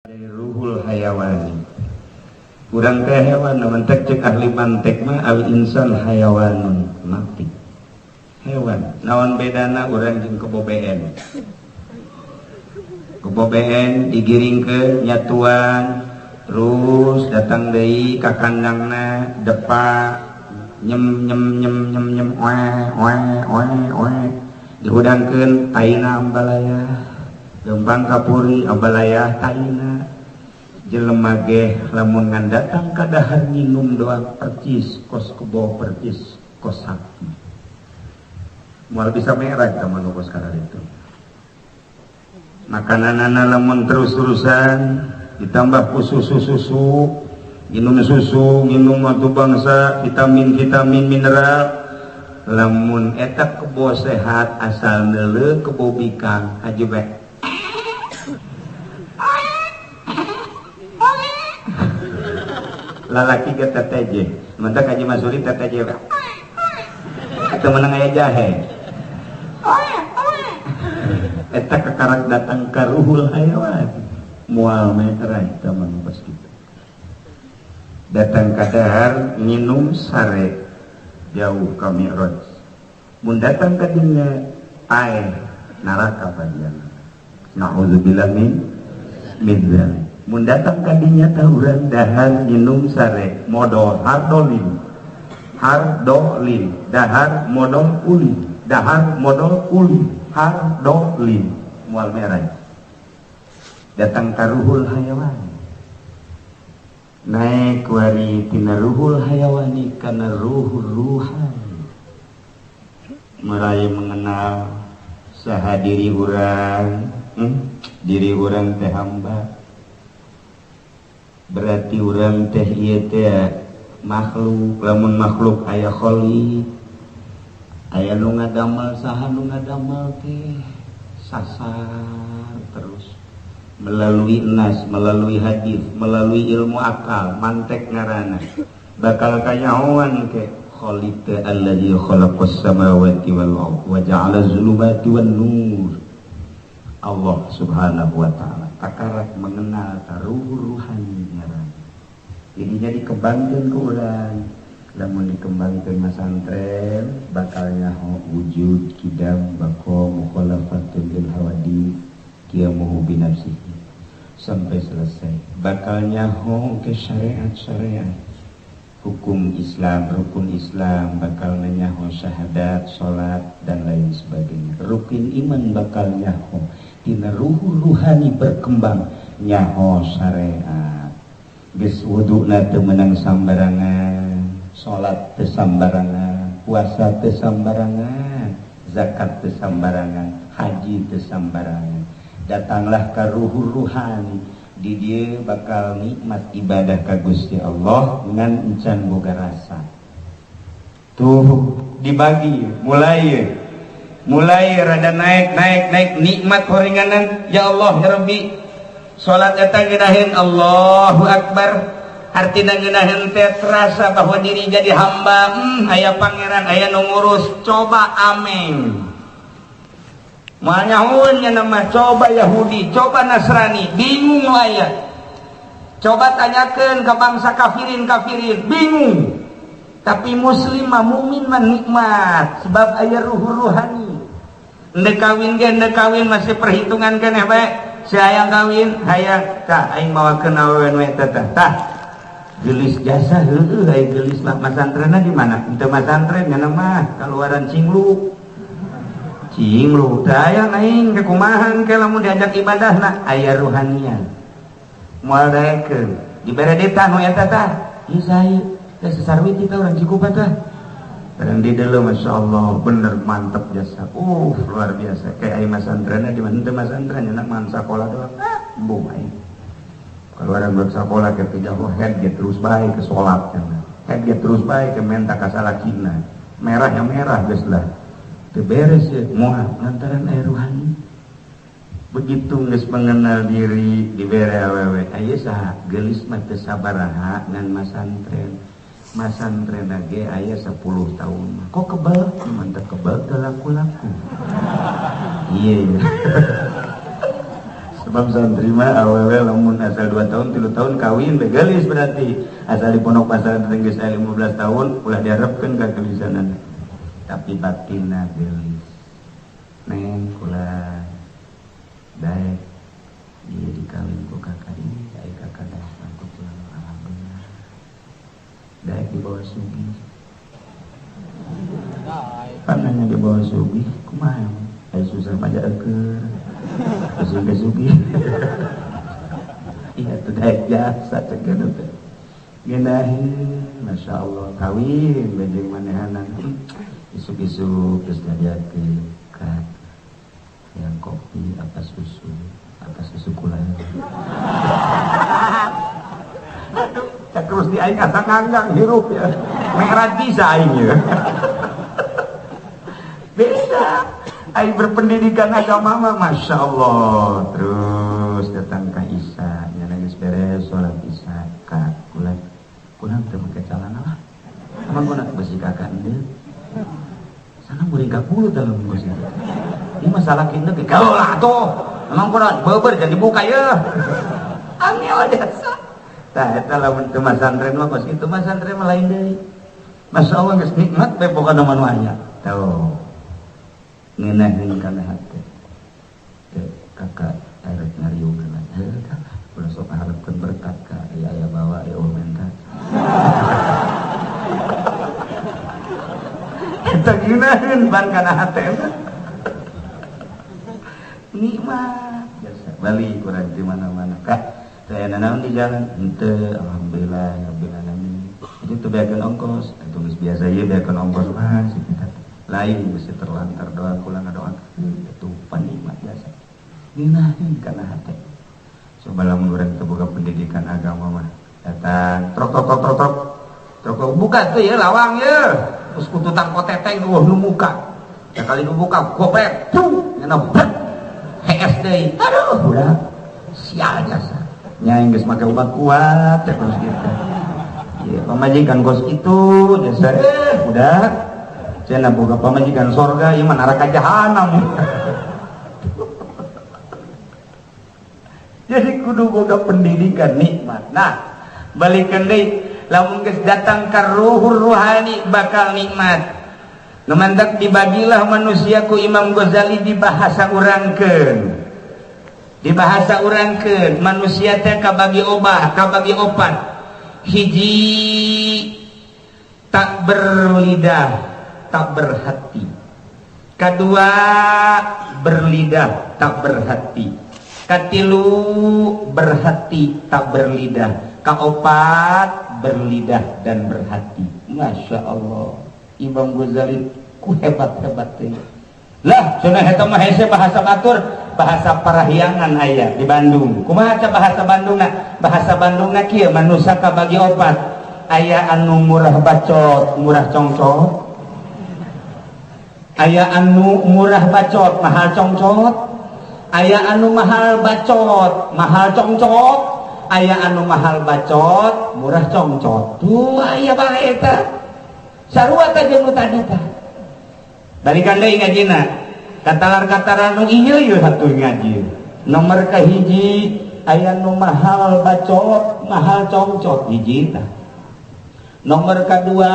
Dari ruhul hayawani. Urang teh hewan, mentek cek ahli mantek mah al insan hayawanun mati. Hewan. Naon bedana urang jeung kebo BN? Kebo BN digiringkeun nyatuan, terus datang deui ka kandangna depa nyem nyem nyem nyem nyem oe oe oe oe dihudangkeun taina ambalaya. Lempang kapuri ambalaya taina. Jelema ge lamun ngan datang ka dahar minum doang percis kos kebo percis kos sapi. Moal bisa merah eta mah kos karar itu. Makananana lamun terus-terusan ditambah ku susu-susu, minum susu, minum waktu bangsa vitamin-vitamin mineral. Lamun eta kebo sehat asal neuleuh kebo bikang haji bae. Lalaki ke TTJ, mentak Haji Masuri TTJ, atau menang aya jahe. Eta kekarak datang ka ruhul hayawan, mual meterai taman pas gitu. Datang ka dahar minum sare jauh ka Mi'raj. Mun datang ka dinya paeh neraka bagian. Nauzubillah min dzalik. Mun datang ka dinya tah urang dahar minum sare modal hardolin. Hardolin, dahar modal ulin, dahar modal ulin, hardolin, mual merah. Datang ka ruhul hayawan. Naik wari tina ruhul hayawani kana ruhul ruhani. Mulai mengenal saha diri urang, diri urang teh hamba. Berarti urang teh ieu teh makhluk, lamun makhluk aya khalik, aya nu ngadamel, saha nu ngadamel teh sasar terus melalui nas, melalui hadis, melalui ilmu akal, mantek ngaranna bakal kanyahoan ke khalik teh allazi khalaqas samawati wal ardh wa ja'ala zulumati wan nur. Allah Subhanahu wa taala takarak mengenal taruh ruhani ngaranna. Jadinya dikembangkeun ku urang. Lamun dikembangkeun masantren bakal nyaho wujud kidam bako mukhalafatul lil hawadi qiyamuhu bi nafsihi sampai selesai. Bakal nyaho ke syariat-syariat hukum Islam, rukun Islam, bakal nyaho syahadat, salat dan lain sebagainya. Rukun iman bakal nyaho tina ruhu ruhani berkembang nyaho syariat. Geus wuduna teu meunang sambarangan, salat teu sambarangan, puasa teu sambarangan, zakat teu sambarangan, haji teu sambarangan. Datanglah ka ruhu ruhani, di dieu bakal nikmat ibadah ka Gusti Allah ngan encan boga rasa. Tuh dibagi mulai rada naik naik naik nikmat horinganan. Ya Allah ya Rabbi, salat eta ngeunaheun Allahu Akbar, artina ngeunaheun teh terasa bahwa diri jadi hamba, aya pangeran, aya nu ngurus, coba amin. Moal nyahoeun nya mah, coba Yahudi, coba Nasrani, bingung aya. Coba tanyakeun ka bangsa kafirin-kafirin, bingung. Tapi muslim mah mukmin mah nikmat sebab aya ruh ruhani. Endek kawin ge endek kawin masih perhitungan keneh bae. Si hayang kawin, hayang tah aing mawakeun awewe we teh tah. Geulis jasa heueuh aya geulis mah masantrenna di mana? Henteu masantren nya mah kaluaran cinglu. Cinglu teh hayang aing ke kumaha ke lamun diajak ibadahna aya ruhanian. Moal daekeun. Dibere detan nu eta tah. Ieu saha teh sesarwi kita urang Cikupa tah. Barang di dalam Masya Allah bener mantep jasa. Luar biasa. Kayak aing masantrenna di mana teu masantren nya mah sakola doang. Embung aing. Kalau orang bersekolah ke tidak head ge terus bae ke salat cenah. Head ge terus bae ke menta ka salakina. Merah yang merah geus lah. Teu beres ya moal lantaran aya ruhani. Begitu geus mengenal diri dibere awewe aya saha geulis mah teu sabaraha ngan masantren. Masantren ge aya 10 tahun mah. Kok kebal? Mantap kebal teu laku-laku. Iya. Sebab santri mah awewe lamun asal 2 tahun 3 tahun kawin begelis, berarti asal di pondok pesantren geus 15 tahun ulah diharapkeun ka gelisanan, tapi batinna gelis. Neng, kula daek dia dikawin ku kakak ini, daek kakak daek ku kula. Alhamdulillah, daek dibawa sugih. Pananya dibawa sugih kumaha? Ai susah mah keur sugih sugih. Iya tuh, daek jasa cek teh ngeunaheun. Masya Allah, kawin bejeng manehanan, isuk-isuk terus diajarkeun ka yang kopi apa susu, apa susu kula. Aduh, terus di aing asa nganggang hirup ya. Merah bisa aing ya. Beda. Aing berpendidikan agama mah, Masya Allah. Terus datang ke Isya, nya geus beres sholat Isya, ka kula kula teu make celana lah. Emang gua nak besi kakak endeu. Sana muring ka bulu dalam bos itu. Ini masalah kinda ke kalau lah tuh. Emang gua beber jadi buka ya. Angel jasa. Tah eta lamun teu masantren mah kos kitu, masantren mah lain deui. Masya Allah, geus nikmat we pokona mah nu aya. Tuh. Ngeunaheun kana hate. Teu kakak erek ngariung heula. Heuh kakak. Ulah sok ngaharepkeun berkat ka aya aya bawa aya menta. Eta ngeunaheun ban kana hate. Nikmat biasa. Balik kurang di mana-mana kak. Saya nanaon di jalan henteu, alhamdulillah rabbil alamin. Jadi teu beakeun ongkos, atuh geus biasa ieu beakeun ongkos mah si kita. Lain geus terlantar doa kula ngadoa. Itu panikmat biasa. Ngeunaheun kana hate. Coba lamun urang teu boga pendidikan agama mah datang trok trok trok trok trok. Trok trok buka tuh ya lawang ya. Terus kututan koteteng wah nu muka. Sekali nu buka goprek, tuh ngena brek. HS deui. Aduh, udah sial jasa. Nya geus make obat kuat ya terus gitu. Ya, pamajikan kos itu jasa udah. Cenah boga pamajikan sorga ieu mah neraka jahanam. Jadi kudu boga pendidikan nikmat. Nah, balikan deui lamun geus datang ka ruhur ruhani bakal nikmat. Nu mantak dibagilah manusia ku Imam Ghazali di bahasa urangkeun. Di bahasa urangkeun manusia teh kabagi obah, kabagi opat. Hiji tak berlidah, tak berhati. Kedua berlidah, tak berhati. Katilu berhati, tak berlidah. Kaopat berlidah dan berhati. Masya Allah, Imam Ghazali ku hebat-hebat teh. Lah, cenah eta mah hese bahasa batur, bahasa parahyangan aya di Bandung. Kumaha ca bahasa Bandungna? Bahasa Bandungna kieu, manusia kabagi opat. Aya anu murah bacot, murah congcot. Aya anu murah bacot, mahal congcot. Aya anu mahal bacot, mahal congcot. Aya anu mahal bacot, murah congcot. Tuh aya bae eta. Sarua teh jeung nu tadi tah. Balikan deui ngajina. Katalar-kataran nu ieu ieu satu ngaji. Nomor kahiji aya nu mahal bacot, mahal congcot hiji tah. Nomor kadua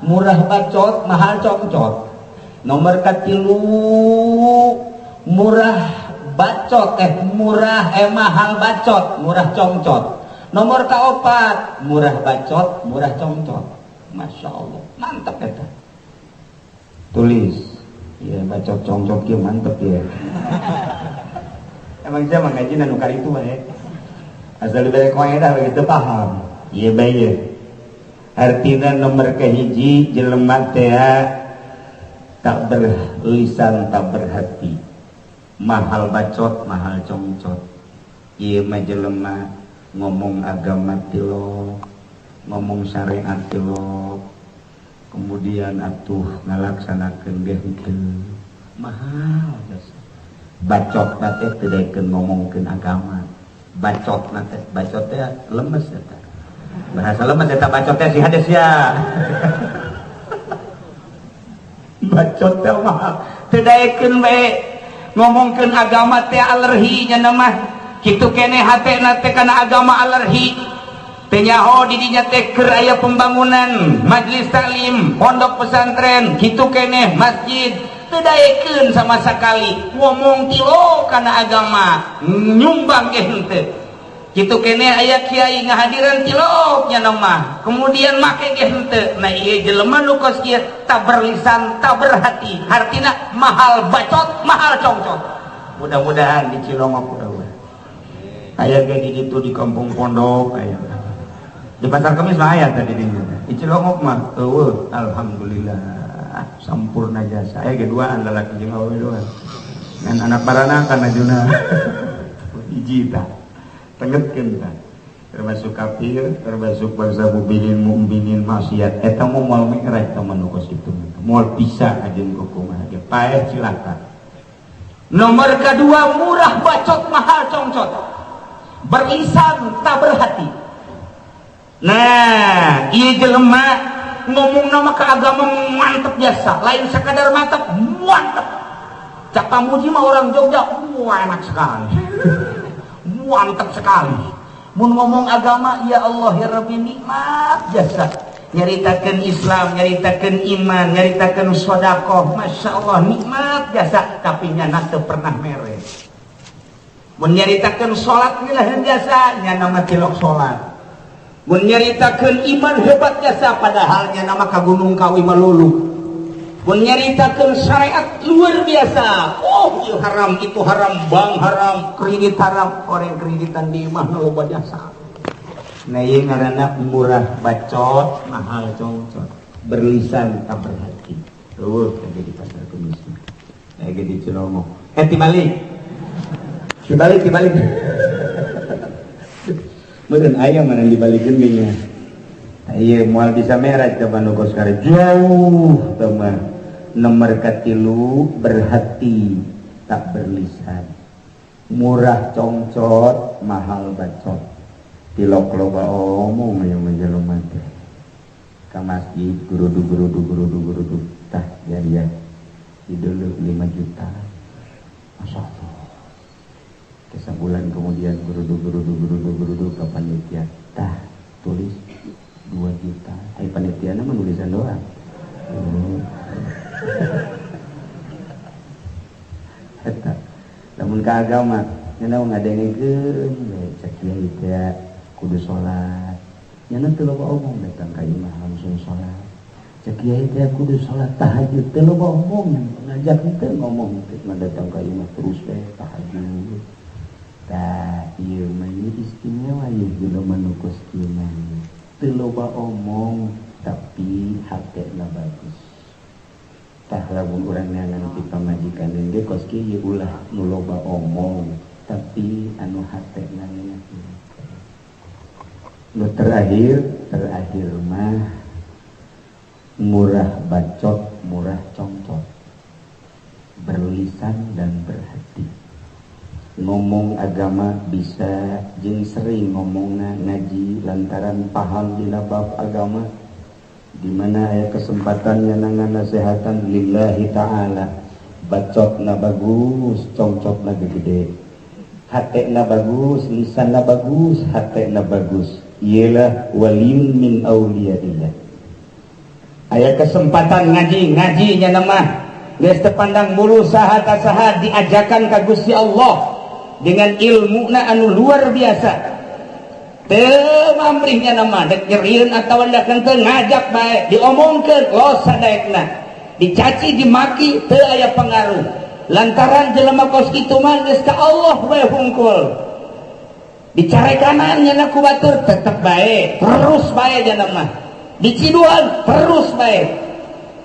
murah bacot, mahal congcot. Nomor katilu murah bacot, murah mahal bacot, murah congcot. Nomor kaopat murah bacot, murah congcot. Masya Allah, mantap eta. Tulis, ya bacot congcot kieu mantep ya. Emang saya mah ngaji nu kali itu mah ya. Asal dibere koedah begitu paham. Ieu bae ye. Artina nomor kahiji jelema teh tak berlisan tak berhati. Mahal bacot, mahal congcot. Ieu mah jelema ngomong agama tilok, ngomong syariat tilok, kemudian atuh ngalaksanakeun ge henteu. Mahal jasa. Bacot teh teu daekeun ngomongkeun agama. Bacot teh, bacot teh lemes eta. Bahasa lemes eta bacot teh si hades ya. Bacot teh mahal. Teu daekeun bae. Ngomongkeun agama teh alerhi nya mah. Kitu keneh hatena teh kana agama alerhi. Teu nyaho di dinya teh keur aya pembangunan majlis taklim, pondok pesantren, kitu keneh masjid teu daekeun sama sekali. Ngomong tilo kana agama, nyumbang ge henteu. Kitu keneh aya kiai ngahadiran tilok nya mah, kemudian make ge henteu. Nah, ieu jelema nu kos kieu tak berlisan, tak berhati, hartina mahal bacot, mahal congcot. Mudah-mudahan di Cilongok udah aya ge di ditu, di kampung pondok aya, di Pasar Kemis mah aya tadi di di Cilongok mah eueuh. Alhamdulillah, sampurna jasa. Aya ge duaan, lalaki jeung awewe doang, ngan anak baranakan ajuna hiji. Tah, tengetkeun tah, termasuk kafir, termasuk bangsa mubinin mukminin maksiat eta mah moal mi'raj. Teman, nu kos kitu moal bisa ajeun kumaha ge paeh, cilaka. Nomor kedua, murah bacot, mahal congcot, berlisan tak berhati. Nah, ieu jelema ngomong nama ke agama mantep biasa, lain sekadar mantep, mantep. Cak pamuji mah orang Jogja, wah, enak sekali, mantap sekali. Mun ngomong agama, ya Allah ya Rabbi, nikmat jasa. Nyaritakeun Islam, nyaritakeun iman, nyaritakeun sodakoh, masya Allah, nikmat jasa. Tapi nyana teu pernah mere. Mun nyaritakeun salat ngeunaheun jasa, nyana mah tilok salat. Mun nyaritakeun iman hebat jasa, padahal nyana mah ka Gunung Kawi melulu. Mun nyaritakeun syariat luar biasa, oh itu haram, itu haram, bank haram, kredit haram, orang kreditan di imah loba jasa. Nah, ieu ngaranna murah bacot, mahal congcot, berlisan tak berhati. Tuh, lagi di Pasar Kemis, lagi di Cilongok. Eh, tibalik, dibalik, dibalik. Meureun aya mana dibalikeun ge nya. Iya, moal bisa merah coba nu kos jauh teman. Nomor katilu, berhati tak berlisan, murah congcot, mahal bacot, tilok loba omong. Yang menjelma teh ka masjid guruduk guruduk guruduk guruduk, tah ya ya di dulu 5 juta, masya Allah. Sebulan kemudian guruduk guruduk guruduk guruduk ke panitia, tah, tulis 2 juta. Ai panitia mah nulisan doang. Oh. Eta lamun ka agama nya ngadengekeun we, cek kiai teh kudu salat, nya teu loba omong, datang ka imah langsung salat. Cek kiai teh kudu salat tahajud, teu loba omong, ngajak teu ngomong teh, datang ka imah terus we tahajud. Tah, ieu mah istimewa ieu jelema nu kos kieu mah, teu loba omong tapi hatena bagus. Tah, lamun urang neangan ti pamajikan ge kos kieu, ulah nu loba omong tapi anu hatena ngeunah. Nu terakhir, terakhir mah murah bacot, murah congcot, berlisan dan berhati. Ngomong agama bisa jeung sering ngomongna ngaji lantaran paham dina bab agama. Di mana aya kesempatan nyanangan nasehatan lillahi ta'ala, bacotna bagus, congcotna gede, hatena bagus, lisanna bagus, hatena bagus, ialah waliyun min auliyaillah. Aya kesempatan ngaji, ngaji nya mah geus teu pandang bulu saha ta saha, diajakan ka Gusti Allah dengan ilmu na anu luar biasa, teu mamrihnya nama dek nyerieun atawa dak teu, ngajak bae, diomongkeun los sadaekna, dicaci dimaki teu aya pengaruh, lantaran jelema kos kitu mah geus ka Allah bae hungkul. Dicarekanan nya ku batur tetep bae, terus bae nya mah, diciduan terus bae,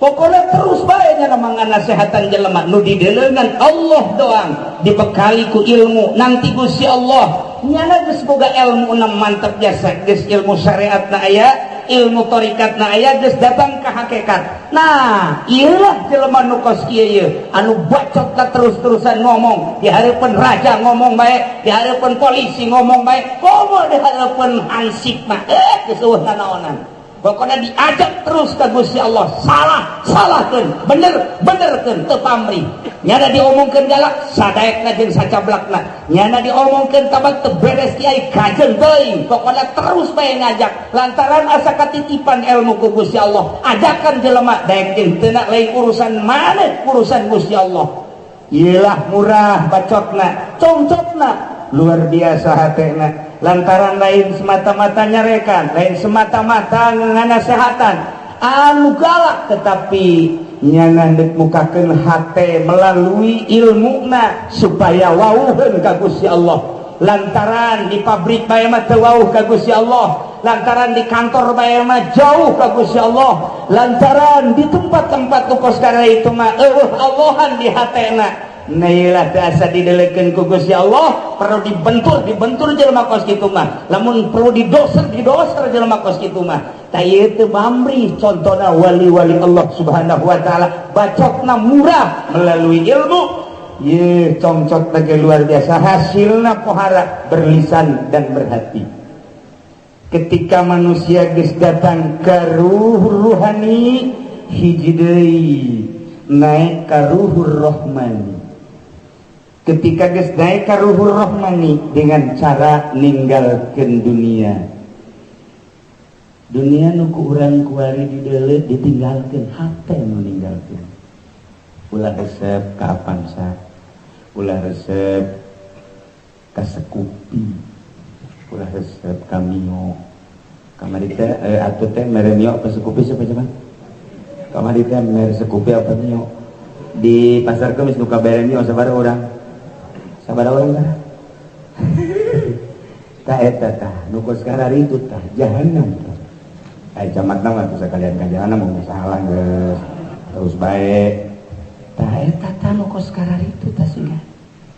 pokoknya terus bae nya mah nganasehatan jelema nu dideleungan Allah doang, dibekali ku ilmu nanti Gusti Allah. Nyana geus boga ilmu na mantep jasa, geus ilmu syariat na aya, ilmu tarikat na aya, geus datang ke hakikat. Nah, ieulah jelema nu kos kieu ieu anu bacot terus-terusan ngomong di hareupeun raja, ngomong bae di hareupeun polisi, ngomong bae komo di hareupeun hansip mah, eh, geus eueuh nanaonan. Pokoknya diajak terus ke Gusti Allah. Salah, salahkeun, bener, benerkeun, teu pamrih. Nyana diomongkeun galak, sadaekna jeung sacablakna. Nyana diomongkeun tabat teu beres kiai kajen teuing. Pokoknya terus bae ngajak lantaran asa katitipan ilmu ku Gusti Allah. Ajakan jelema daek jeung teu lain urusan maneh, urusan Gusti Allah. Iyalah murah bacotna, congcotna luar biasa hatena. Lantaran lain semata-mata nyarekan, lain semata-mata nganasehatan anu galak, tetapi nyana deuk mukakeun hate melalui ilmuna supaya wauheun ka Gusti Allah. Lantaran di pabrik bae mah teu wauh ka Gusti Allah, lantaran di kantor bae mah jauh ka Gusti Allah, lantaran di tempat-tempat nu kos itu mah eueuh Allahan di hatena. Nailah teu asa didelekeun ku Gusti Allah, perlu dibentur, dibentur jelema kos kitu mah. Lamun perlu didoser, didoser jelema kos kitu mah. Tah ieu teu pamrih, contohna wali-wali Allah Subhanahu wa taala, bacotna murah melalui ilmu. Ye congcot lagi luar biasa hasilna, pohara berlisan dan berhati. Ketika manusia geus datang ke ruh ruhani, hiji deui naik ka ruhur rohmani. Ketika geus naik ka ruhur rohmani dengan cara ninggalkeun dunia, dunia nu ku urang kuari dideuleu ditinggalkeun, hate nu ninggalkeun. Ulah resep ka Avanza, ulah resep ka Scoopy, ulah resep ka Mio. Kamari teh atuh teh mere Mio apa Scoopy, siapa coba? Kamari teh mere Scoopy apa Mio? Di Pasar Kemis nu kabere Mio sabaraha urang? Sabaraha urang tah? Tah eta tah nu kos itu tah jahanam tah. Ai camatna mah tuh sekalian ka jahanam mau salah geus. Terus bae. Tah eta tah nu kos itu tah sih.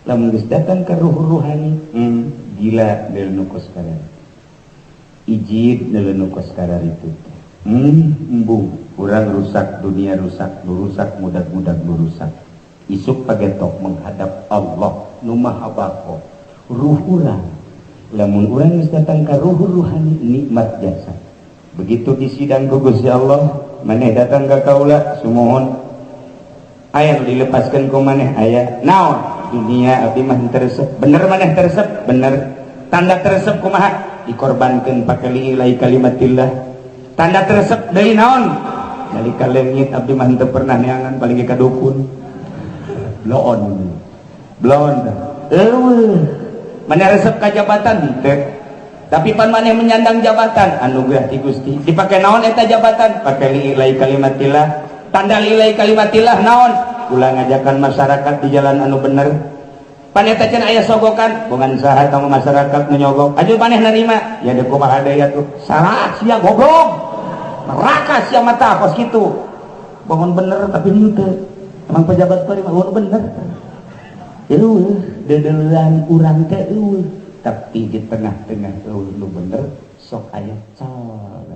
Lamun geus datang ke ruh ruhani, gila deul nu kos ijid deul nu kos itu. Embung urang rusak, dunia rusak, nu rusak mudag-mudag nu rusak. Isuk pagetok menghadap Allah nu Maha Bako. Ruh urang lamun urang geus datang ka ruh ruhani nikmat jasa. Begitu di sidang ku Gusti Allah, maneh datang ka kaula sumuhun, aya nu dilepaskeun ku maneh? Aya. Naon? Dunia abdi mah teu resep. Bener maneh teu resep? Bener. Tanda teu resep kumaha? Dikorbankeun pake lillahi kalimatillah. Tanda teu resep deui naon? Nalika leungit abdi mah teu pernah neangan, paling ka dukun. Bloon bloon. Eueuh maneh resep ka jabatan teu? Tapi pan maneh menyandang jabatan anugerah ti Gusti, dipake naon eta jabatan? Pake lillahi kalimatillah. Tanda lillahi kalimatillah naon? Ulah ngajakan masyarakat di jalan anu bener. Pan eta can aya sogokan bongan saha kamu masyarakat nu nyogok aju maneh nerima ya deuk kumaha deui atuh? Salah sia, goblok, neraka sia mata kos kitu. Bangun bener tapi henteu emang pejabat mah bangun bener. Eueuh dedeulan urang teh eueuh, tapi di tengah-tengah eueuh nu bener sok aya cal.